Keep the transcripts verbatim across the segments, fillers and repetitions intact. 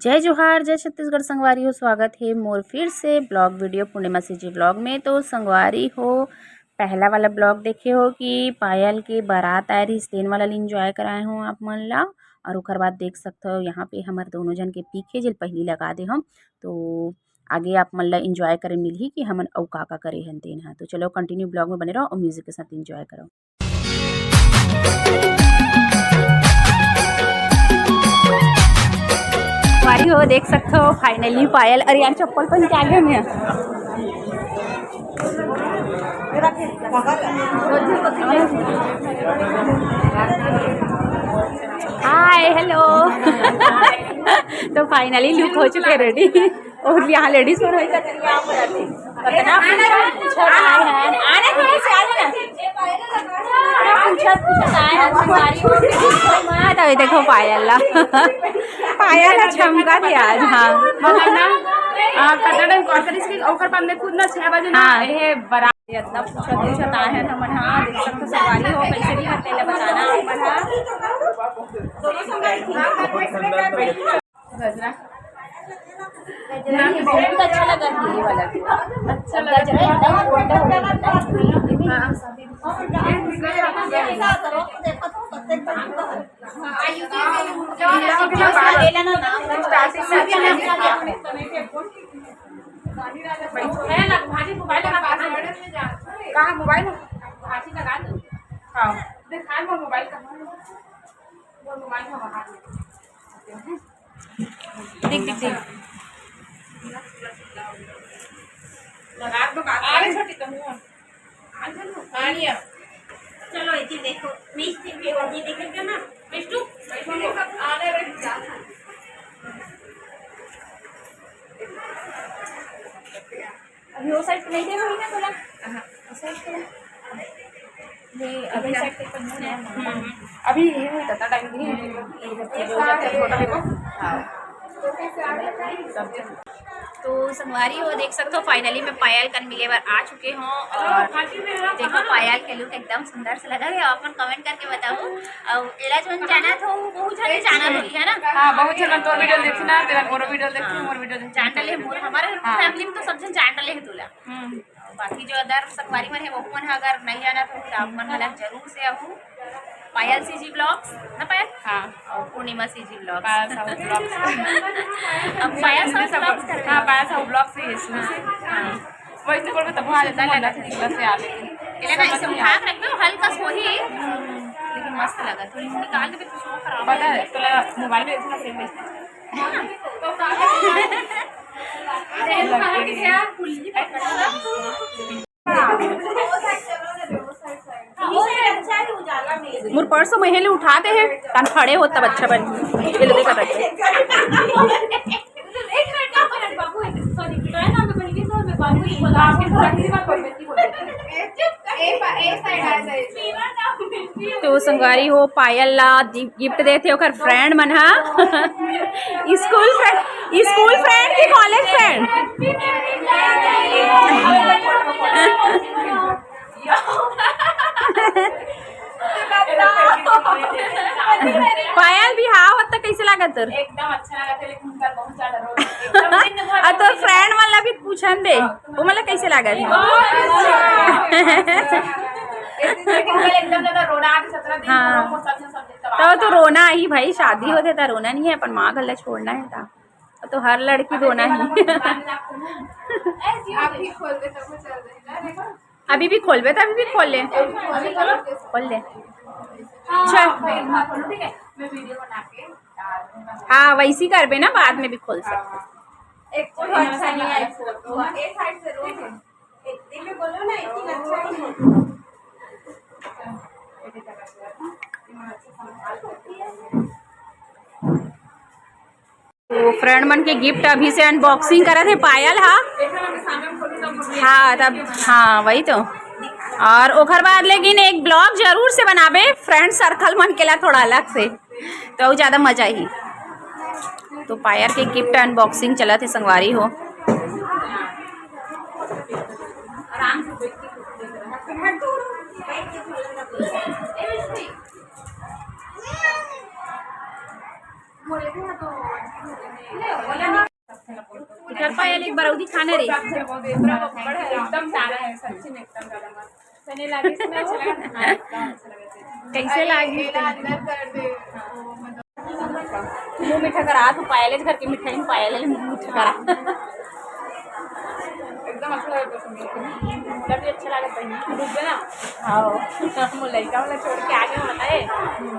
जय जोहार, जय छत्तीसगढ़ संगवारी हो, स्वागत हे मोर फिर से vlog video पूर्णिमा CG vlog में। तो संगवारी हो, पहला वाला vlog देखे हो कि पायल के बारात आए रहिस, तेन वाला ल enjoy कराए हो आप मन ला। और ओकर बाद देख सकथो यहाँ पे हमर दोनों जन के pic हे, जेल पहली लगा दे हम। तो आगे आप मन ला enjoy करे मिलही कि हमन अउ का का करे हन तेन ह। तो चलो continue vlog में बने रहो और music के साथ enjoy करो। संगवारी हो देख सकथो finally पायल, अरे यार चप्पल पहन के आ गए मैं। Hi, hello। तो finally look हो चुके ready। और यहाँ ladies मन होई कतरी आप रहते। कतना पूछत, पूछत आए हैं। आने थोड़ा से आगे ना। पूछत, पूछत आए हैं संगवारी। हाँ, तो ये देखो पायल ला। पायल ला चमका थे आज, हाँ। मतलब ना, आ, कतना टाइम कॉल करिस कि ओकर बाद में खुद ना छह बजे ना, हाँ। ये बरात इतना पूछत, पूछत आए हैं हमन, हाँ, देख सकते संगवारी हो, कैसे भी करते ले बताना आप मन, हाँ। दोनों संगवारी ठीक है। गजरा। गजरा ये बहुत अच्छा लगा है, ये वाला भी। अच्छा लगा। गजरा एकदम गोल्डन हो गया है। हाँ। स्टार्टिंग से अच्छा लगा। है ना, भाभी मोबाइल लगा पास में। कहाँ मोबाइल? भाभी लगा दो। हाँ। दिखा, वो मोबाइल कहाँ है? वो मोबाइल हम वहाँ दे देते हैं। देख, देख, देख। लगा दो, बात आ रही छोटी तो हुआ। आ गया। चलो, इधर देखो, मिस्टी भी होगी, देखेगा ना? मिस्टू, मिस्टू, आने रही। अभी वो साइड पे नहीं थे, वही ना बोला। हाँ, वो साइड पे। ये अभी साइड पे तो नहीं है। हम्म। अभी ये हुई था, टाइम नहीं है। ये जब चीज हो जाती है, फोटो देखो। हाँ। तो संगवारी हो देख सकते हो, finally मैं पायल कन मिले बर आ चुके हों और देखो पायल के look एकदम सुंदर से लगा है। अपन comment करके बताओ। अब एला जोन जाना था, वो बहुत जने जाना होही, है ना? हाँ, बहुत जने तोर video देखना, तेरा मोर video देखना, हाँ। मोर video देखना। जान डाले मोर, हमारे हाँ। Family में तो सब जन जान डाले है तोला। हम्म। बाकी जो other संगवारी मन है, वो मन अगर नहीं जाना तो आप मन घला जरूर से आहू। पायल CG vlogs ना पायल? हाँ। और पूर्णिमा CG vlogs। पायल साहू vlogs। अब पायल साहू vlogs कर हाँ, पायल साहू vlogs ही है शुरू से। हाँ। वैसे बोलबे तब वहाँ सुंदर लगा। बस याद है। ये ना, इसे उठा के रखबे, हल्का सा वही, लेकिन मस्त लगा। थोड़ी सी निकाल के भी तो show खराब पता है, तो मोबाइल में इतना same है। मोर पर्स में हेले उठाते हैं, कान खड़े होता बच्चा बन। ये ले देखा था। तो संगवारी हो, पायल ला गिफ्ट देथे ओकर friend मन हा। School friend, school friend कि college friend? पायल भी हाँ होता, कैसे लागत तोर? एकदम अच्छा लगा था, लेकिन उनका बहुत ज्यादा रोल एकदम दिन भर आ, तोर friend मन ला भी पूछन दे, वो मन ला कैसे लागत? एकदम ज्यादा रोना आ गया, सत्रह दिन हाँ। तो रोना ही भाई, शादी होते ता रोना नहीं है, अपन माँ घर ला छोड़ना है ता। तो हर लड़की रोना ही। अभी भी खोलबे तो अभी भी खोल ले। खोल ले। अच्छा। हाँ, वैसी करबे ना, बाद में भी खोल सकते। तो friend मन के गिफ्ट अभी से unboxing करत हे पायल हा। हाँ, तब हाँ, वही तो। और ओकर बाद लेकिन एक vlog जरूर से बनाबे friend circle मन के ला थोड़ा अलग से, तो अउ ज्यादा मजा ही। तो पायल के गिफ्ट unboxing चलत हे संगवारी हो। घर पायल एक बार अउ दिखाना रे। एकदम प्यारा है, सच्ची में एकदम ज्यादा मस्त। मैंने लगे इसमें अच्छा लगा। हाँ, एकदम अच्छा लगा। कैसे अरे, लागी? मेरा अंदर कर दे। मुंह मीठा करा, तू पायल घर के मिठाई में पायल ले मुंह मीठा करा। एकदम अच्छा लगा, तुम भी अच्छा लगा, बहन। रुक गया ना। हाँ, वो लड़का वाला छोड़ के आगे बताए।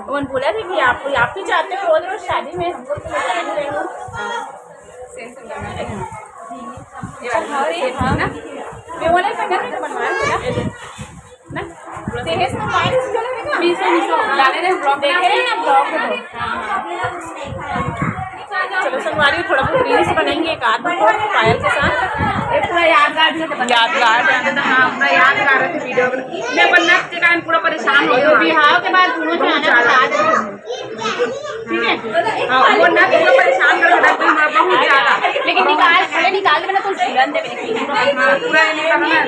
वो बोला था कि आप, आप भी जाते हो रोज रोज शादी में, हमको तो ले जाने दे। सेम सेम करना है। ये वाला हाँ, ये सेम है ना? ये वाला ही पहना है, बनवा लो ना। ना? सेम है, तो बारिश जो है ना? बीस में बीस में डाले रहे, ब्लॉग देखे हैं ना, ब्लॉग में। हाँ, हाँ। चलो, संगवारी, थोड़ा बहुत रील्स बनाएंगे एक आध दो पायल के साथ। ये पूरा यादगार भी है। यादगार है। हाँ, पूरा यादगार है वीडियो। मैं वरना के कारण पूरा परेशान हो गई। बिहाव के बाद दोनों बहुत जाना ज्यादा। साथ। ठीक है? हाँ, वो ना पूरा परेशान कर रखा है, बहुत ज्यादा। लेकिन निकाल, अरे निकाल दे, मैंने कुछ दुल्हन दे मेरी। हाँ, पूरा ये निकालना है।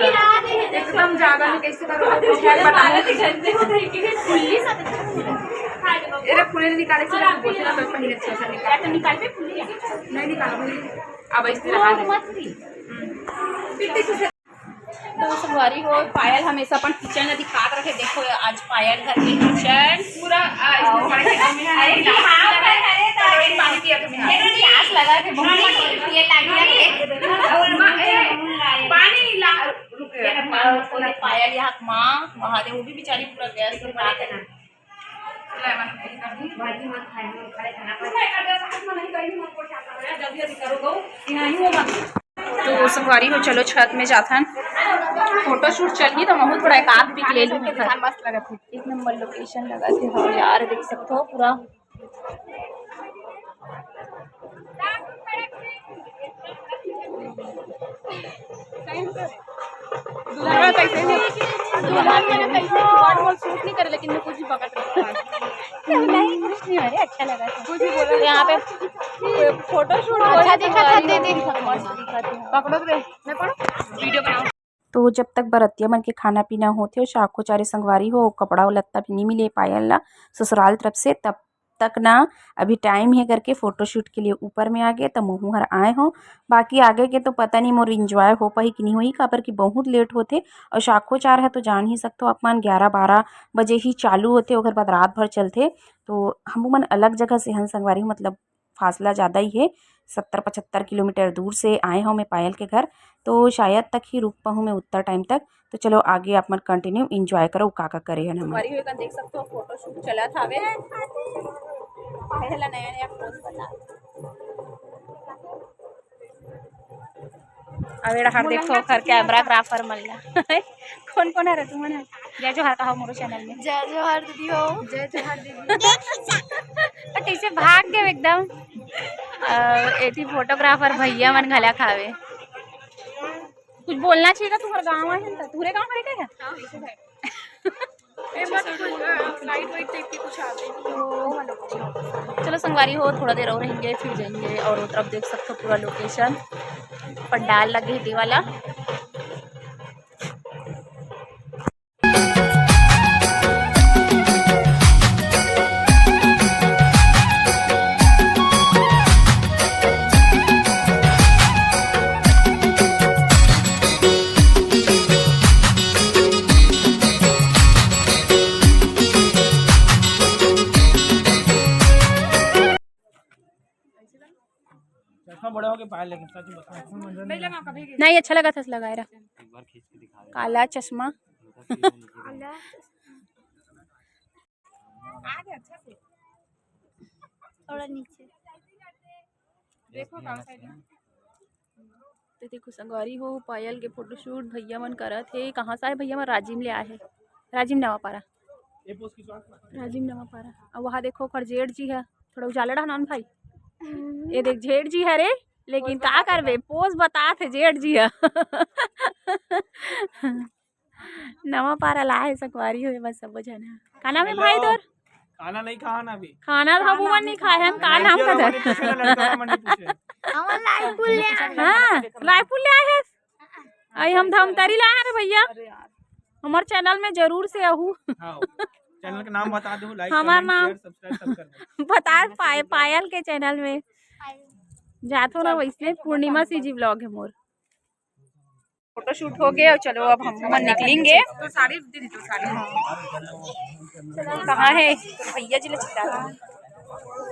एकदम ज्यादा नहीं, कैसे करोगे? कुछ है, बताओ। ये रे, फुले निकाले से बोलते ना, तो पहले अच्छा सा निकाल। तो निकाल पे फुले। नहीं निकालो भाई, अब ऐसे रहा है। मत भी। हम्म। तो संगवारी हो, पायल हमेशा अपन किचन ला दिखात रखे। देखो, आज पायल घर के किचन पूरा, आ, इसमें अरे, बड़े किचन में है। अरे, हाँ, अरे, अरे, पानी पिया तुम्हें। ये तो प्यास लगा थे, बहुत ये लागी लगे। माँ, ए, पानी ला, रुक, ये पायल, पायल यहाँ माँ, वहाँ दे, वो भी बेचारी पूरा गैस से बात है। भाजी मत खाए, हम खड़े खाना खाए। जल्दी जल्दी करो, गो। यहाँ ही वो मत। तो संगवारी हो, चलो छत में जाथन, फोटोशूट चलही तो महूँ थोड़ा एक आध पिक ले लूँ। मस्त लगा थे, एक नंबर लोकेशन लगा थे। हाँ यार, देख सकते हो पूरा। दुल्हन कैसे है? दुल्हन मेरे कैसे है? बहुत बहुत शूट नहीं करे, लेकिन मैं कुछ भी पकड़ रही हूँ। नहीं, कुछ नहीं हो रहा, अच्छा लगा था। कुछ भी बोला। यहाँ पे फोटोशूट हो रहा है, दिखा था, दे दे। मस्त दिखा था। पकड़ो रे, मैं पकड़ूं? वीडियो बनाओ। तो जब तक बरतिया मन के खाना पीना होथे, अउ साखो चारे संगवारी हो, कपड़ा अउ लत्ता भी नी मिले पायल ला ससुराल तरफ से, तब तक ना अभी टाइम हे करके फोटोशूट के लिए ऊपर में आगे, त महूँ हर आए हों। बाकी आगे के तो पता नहीं मोर एंजॉय हो पाही कि नहीं होही, काबर कि बहुत लेट होथे। अउ साखो चार ह तो जान ही सकथो आप मन, ग्यारह बारह बजे ही चालू होथे, ओकर बाद रात भर चलथे। तो हमू मन अलग जगह से हन संगवारी हो, मतलब फासला ज़्यादा ही हे, सत्तर पचहत्तर किलोमीटर दूर से आए हों मैं पायल के घर, तो शायद तक ही रुक पाहूँ मैं उत्तर टाइम तक। तो चलो आगे आप मन कंटिन्यू एंजॉय करो, का का करे हन हमन। संगवारी हो, एकर देख सकथो, फोटोशूट चलत हावे। पायल ला नया नया पोज बता। अब एड़ा हर देखो, ओखर कैमराग्राफर मन ला। कौन कौन हरे तुमन ह? जय जोहार कहो मोरो चैनल में। जय जोहार दीदी हो। जय जोहार दीदी। तो कैसे भाग गए एकदम। अ, एती फोटोग्राफर भैया मन घला खावे। कुछ बोलना चाहिए, तुम्हारा गाँव है ना, तुम्हारे गाँव में क्या है? हाँ, इसे है। ए, मत कुछ, अ, लाइट वाइट देख के कुछ आते हैं। चलो संगवारी हो, थोड़ा देर और रहेंगे, फिर जाएंगे। और वो तरफ देख सकते हो पूरा लोकेशन, पंडाल लगे हे वाला। चश्मा बड़ा होके पायल, लेकिन सच में बता। नहीं, अच्छा लगा था, लगाए रहा। एक बार खींच के दिखा दे। काला चश्मा। आगे अच्छा से। थोड़ा नीचे। देखो, कहाँ side में? तो देखो संगवारी हो, पायल के फोटोशूट भैया मन करत हे। कहाँ से आए भैया मन? राजिम ले आए हे, राजिम नवापारा। राजिम नवापारा। अब वहाँ देखो, ओकर जेठ जी है, थोड़ा उजाला रहा ना भाई। ये देख, जेठ जी है रे, लेकिन का करबे, पोज बतात हे जेठ जी है। नवापारा ला हे संगवारी हो, बस सबो झन ह। का नाम हे भाई तोर? खाना नहीं खाया ना अभी। खाना तो हमू मन नहीं खाए हन, का नाम का धर? हमन रायपुर ले आए। हाँ, रायपुर ले आए हे। आई हम धमतरी ले आए हे रे भैया। हमार चैनल में जरूर से आहू। हाँ, चैनल के नाम बता दो, like, हमार comment, नाम share, subscribe सब कर दो। बता पाए, पायल के चैनल में। जात हो ना वैसे, पूर्णिमा सी जी vlog है मोर। फोटोशूट हो गया, चलो अब हम मन निकलेंगे। तो साड़ी दीदी, तो साड़ी। कहाँ है? तो भैया जी ले चिल्ला रहा है।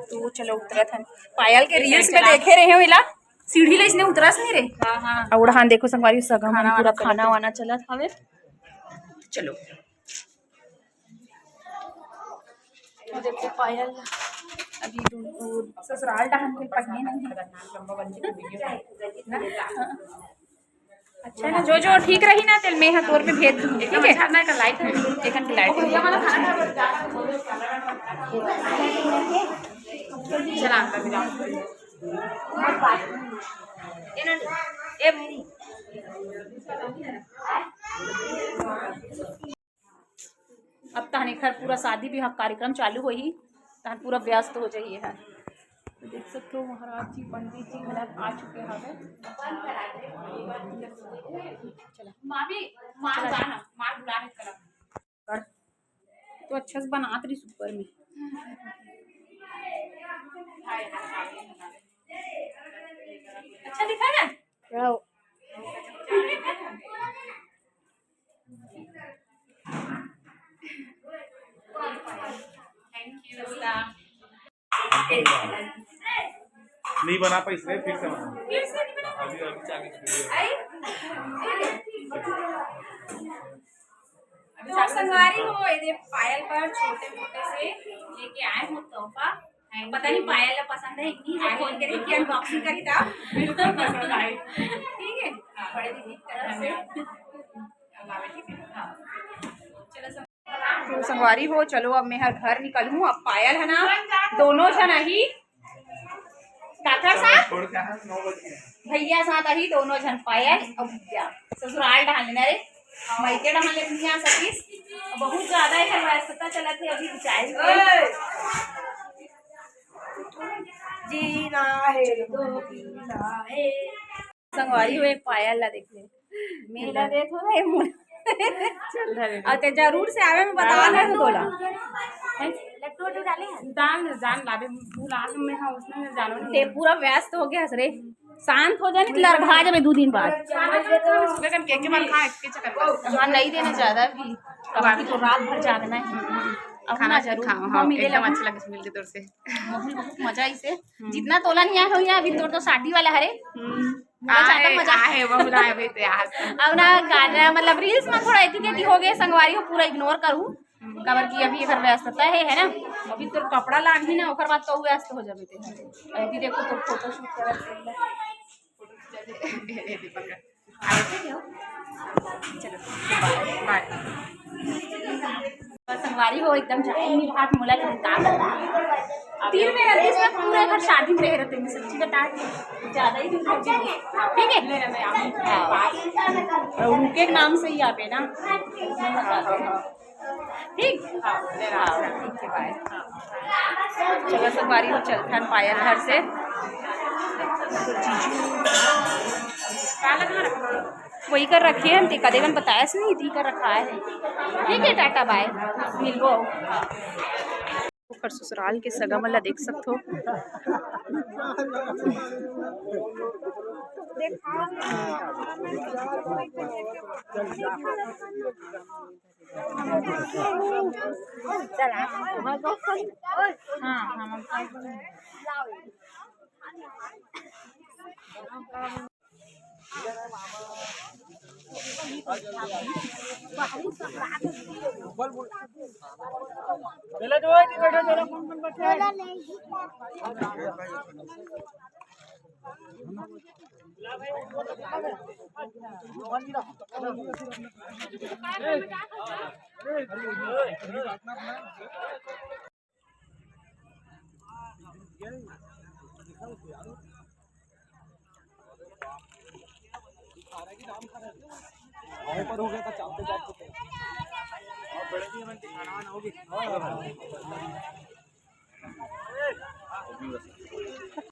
तो चलो उतरत हन। पायल के reels में देखे रहे हो इला, सीढ़ी ले इसने उतरस नहीं रे। हाँ, हाँ। और उड़ान देखो संगवारी, सगा मन पूरा खाना वाना चलत हवे। चलो। देखो पायल अभी दू-, दू-, ससुराल डहान के पढ़ने नहीं है। अच्छा ना, जो जो ठीक रही ना, तेल में हाथ तोर पे भेज दूँ, ठीक है? एक लाइट है, एक लाइट है। चला अंदर भी जाओ। ए, अब तहन एखर पूरा शादी ब्याह कार्यक्रम चालू होही, तहन पूरा व्यस्त हो जाही एहर। तो देख सकते हो महाराज जी, पंडित जी घला आ चुके हवे। चला। मामी, मार चला। जाना, मार बुला रहे कला। तो अच्छा से बनात रही ऊपर में। अच्छा दिखा ना? Thank you। नहीं बना पाई, इसलिए फिर से बना। फिर से नहीं बना पाई। अभी, अभी चालू कीजिए। आई? तो संगवारी हो, ये पायल पर छोटे मोटे से लेके आए हूँ तोहफा। पता नहीं पायल ला पसंद है कि नहीं, जो खोल के देखिए, unboxing करी था। बिल्कुल पसंद आई। ठीक है, बड़े दीदी की तरफ से। हाँ। चलो सब। तो संगवारी हो, चलो अब मैं हर घर निकलहूँ। अब पायल है ना, दोनों झन आही। काकर साथ? भैया साथ आही दोनों झन, पायल और भैया। ससुराल डहान ले ना रे, मायके डहान ले नहीं आ सकिस। बहुत ज्यादा है, व्यस्तता चलत है अभी बिचारी के। जीना है तो पीना है। संगवारी हो, एक पायल ला देख ले। मेला देत हो रे मुन। चल धरे। और ते जरूर से आवे में बता हाँ। दे तोला। हैं? लड्डू वड्डू डाले हैं? डाल, डाल लाबे, भुला के मैं हाँ, उसने मैं जानो नहीं। ते पूरा व्यस्त हो गया हस रे। शांत हो जाने, लरघा जाबे दू दिन बाद। सुबह कन केक के बार खा, के चक्कर। हाँ, नहीं देना ज्यादा भी। अभी तो रात भर जागना है। अब खाना ना जरूर खाओ, हाँ, मिले एकदम लगा। अच्छा लगे मिल के तोर से। बहुत, बहुत मजा आई से। हम्म। जितना तोला नहीं आया हो यहाँ, अभी तोर तो शादी वाला हरे। हम्म। पूरा ज्यादा आए, मजा। आए, वो बुलाए भी थे आज। अब ना गाना, मतलब, reels में थोड़ा एथी तेथी हो गए, संगवारी हो पूरा ignore करू, काबर कि अभी एकर व्यस्तता है, है ना? अभी तोर कपड़ा लानही ना, ओकर बाद तो व्यस्त हो जाबे ते। अभी देखो तो फोटोशूट करत चल रहा है। चलो, बाय। संगवारी हो, एकदम जाए नहीं बात मोला के बता। तीन महीना देश में पूरा घर शादी में रह रहते हैं, सच्ची बता, ज्यादा ही दिन हो गए। ठीक है? हाँ। और उनके नाम से ही आप है ना? ठीक? हाँ, ठीक है, बाय। चलो, संगवारी हो, चलथन पायल घर से। वही कर रखे हैं, ते कदे कन बताया से नहीं, ती कर रखा है। ठीक है, टाटा बाय, मिलबो। ओकर ससुराल के सगा मन ला देख सकथो। चला, हाँ, हाँ।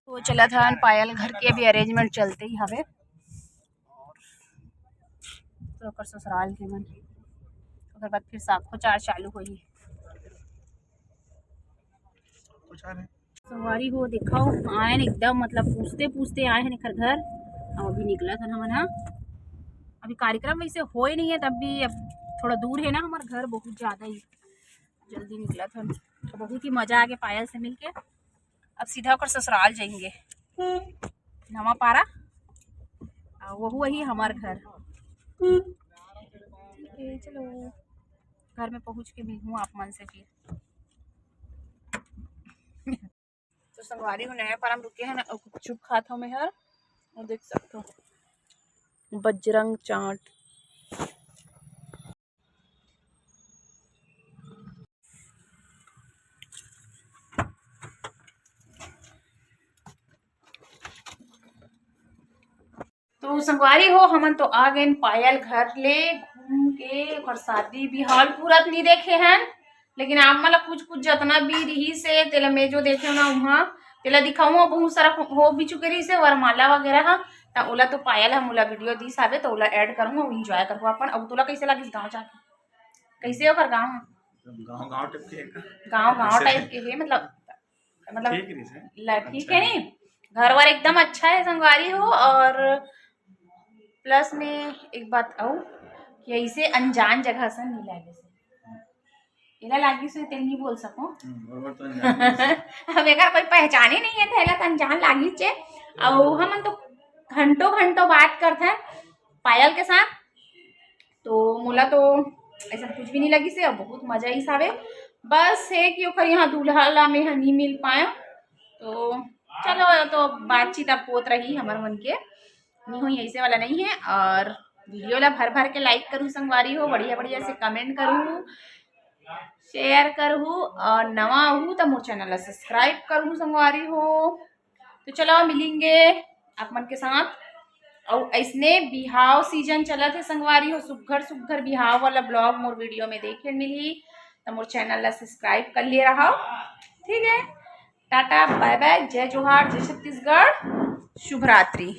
तो चलत हन पायल घर के अभी arrangement चलते ही हवे। तो ओकर ससुराल के मन, ओकर बाद फिर साखोचार चालू होही। कुछ नहीं। संगवारी हो, देखो, आए न एकदम, मतलब, पूछते पूछते आए हैं एकर घर। और अभी निकलत हन हमन ह। अभी कार्यक्रम वैसे होए नहीं है, तब भी अब थोड़ा दूर है ना हमार घर, बहुत ज़्यादा ही। जल्दी निकलत हन। तो बहुत ही मजा आगे पायल से मिलके। अब सीधा ओकर ससुराल जाएंगे, नवा पारा। आ, वहू वही हमार घर। ठीक है, चलो, घर में पहुँच के मिलूँ आप मन से फिर। तो संगवारी हो, नया पारा म रुके हैं ना, और गुपचुप खात हूँ मैं हर, और देख सकते हो बजरंग चाट। तो संगवारी हो, हमन तो आ गए पायल घर ले घूम के। ओकर शादी बिहाव पूरा तो नहीं देखे हैं, लेकिन आप मन ला कुछ कुछ जतना भी रहिस हे, तेला मैं जो देखे हो ना उहाँ, तेला दिखाऊँ। बहुत सारा हो भी चुके रहिस हे वरमाला वगैरह ह, त ओला तो पायल ह मोला वीडियो दिस हावे, त ओला ऐड करूँ, एंजॉय करहु अपन। अब तोला कैसे लागिस गाँव जाके? कैसे ओकर गाँव ह? गाँव, गाँव टाइप के हे का? गाँव, गाँव टाइप के हे, मतलब, मतलब, ठीक रहिस हे। ला, ठीक अच्छा है हे। नहीं, घर वर एकदम अच्छा है संगवारी हो। और प्लस में एक बात अउ कि ऐसे अनजान जगह से नहीं लागे से, एला लागिस हे, तेल नहीं बोल सकूं। हम्म, बरोबर तो अनजान रहिस हे। अब एकर कोई पहचाने नहीं है, त एला त अनजान लागिस हे। अउ हमन तो घंटों घंटों बात करथन पायल के साथ, तो मोला तो ऐसा कुछ भी नहीं लगिस हे, बहुत मजा आइस हावे। बस है कि ओकर यहाँ दूल्हा ला मैं ह नहीं मिल पाया, तो चलो, तो बातचीत अब होत रही हमर मन के, नहीं होई ऐसे वाला नहीं है। और वीडियो ला भर भर के लाइक करू संगवारी हो, बढ़िया बढ़िया से कमेंट करू, शेयर करू, और नवा आहू त मोर चैनल ला सब्सक्राइब करू संगवारी हो। तो चलो, मिलेंगे आप मन के साथ। और ऐसने बिहाव सीजन चलत है संगवारी हो, सुग्घर सुग्घर बिहाव वाला ब्लॉग मोर वीडियो में देखे मिलही, तो मोर चैनल ला सब्सक्राइब कर लिए रहो। ठीक है, टाटा, बाय बाय, जय जोहार, जय छत्तीसगढ़, शुभ रात्रि।